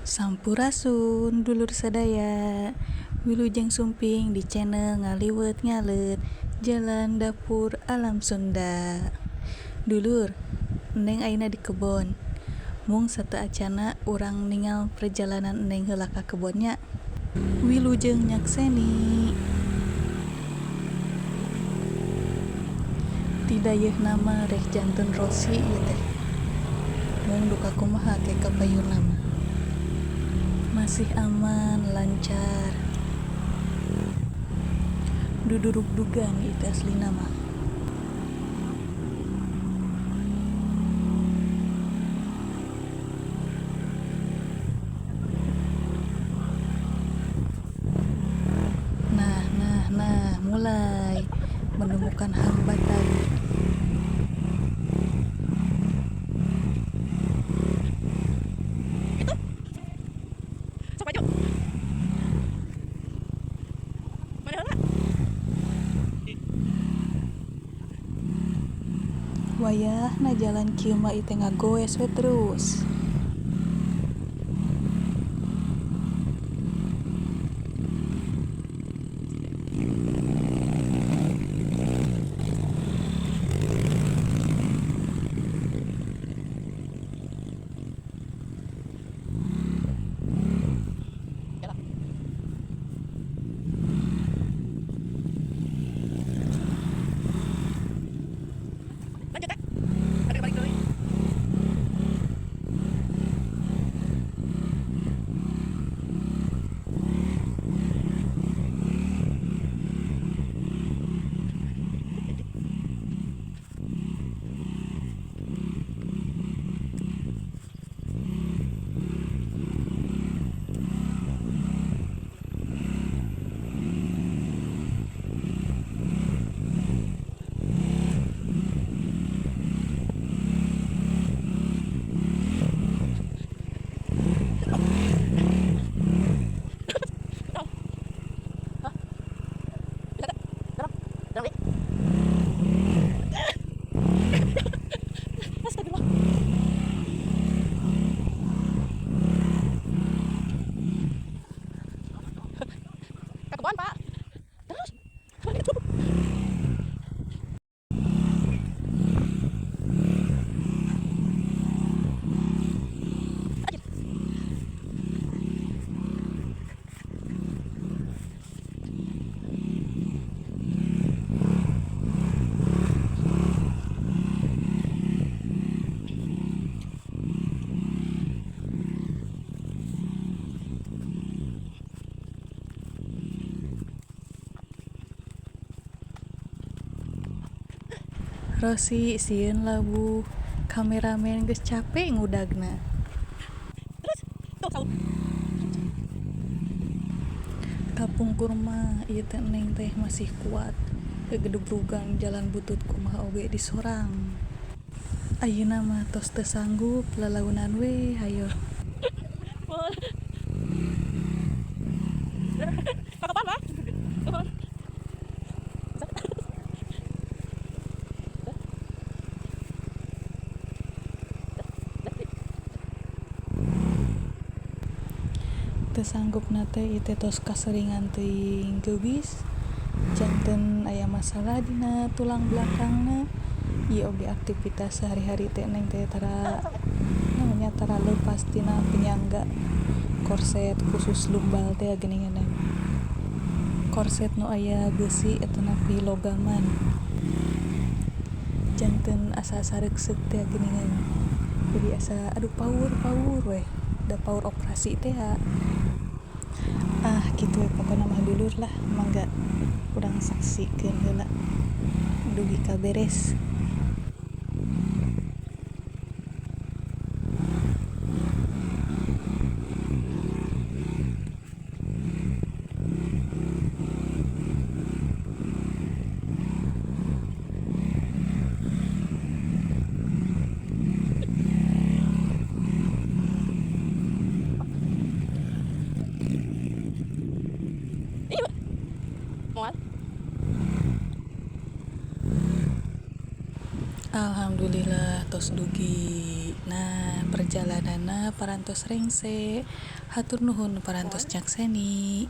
Sampurasun dulur sadaya, wilujeng sumping di channel Ngaliwet Ngaleut Jalan Dapur Alam Sunda. Dulur, Neng ayeuna di kebon. Mung sateuacana urang ningal perjalanan Neng heula ka kebonnya. Wilujeng nyakseni. Tidayeuhna mah rek janten Rosi ieu teh. Mung duka kumaha ke kapayunna mah. Masih aman, lancar. Dudurugdugan ieu teh aslina mah. Nah, nah, nah, mulai menemukan hambatan. Sok maju. Mana heula? Wayahna jalan kieu mah ieu teh ngagoes we terus. Jalan. Lanjut, Kak. Ada balik deui. Hah? Bisa tak? Dorong. Dorong, Dik. Astagfirullah. Ke kebon, Pak. Terus. Itu. Anjir. Rosi sieun labuh, kameramen geus capek ngudagna. Terus. Tuh, saung. Kapungkur mah ieu teh Neng teh masih kuat. Gegedebrugan jalan butut kumaha oge disorang. Ayeuna mah tos teu sanggup lalaunan we hayo. Ke kebon, Pak. Kebon. Bisa. Teu sanggupna teh ieu teh tos kaseringan teuing geubis. Janten aya masalah dina tulang belakangna. Ieu oge aktivitas sehari-hari teh Neng teh tara namanya tara leupas tina penyangga korset khusus lumbal teh geuningan. Korset nu aya beusi atanapi logaman. Janten asa sareukseuk teh geuningan. Jadi asa aduh paur-paur weh. Da paur operasi teh ha. Ah kitu we pokona mah dulur lah, mangga urang saksikeun heula dugi ka beres. Iya. Moal. Alhamdulillah tos dugi. Nah, perjalananna parantos rengse. Hatur nuhun parantos nyakseni.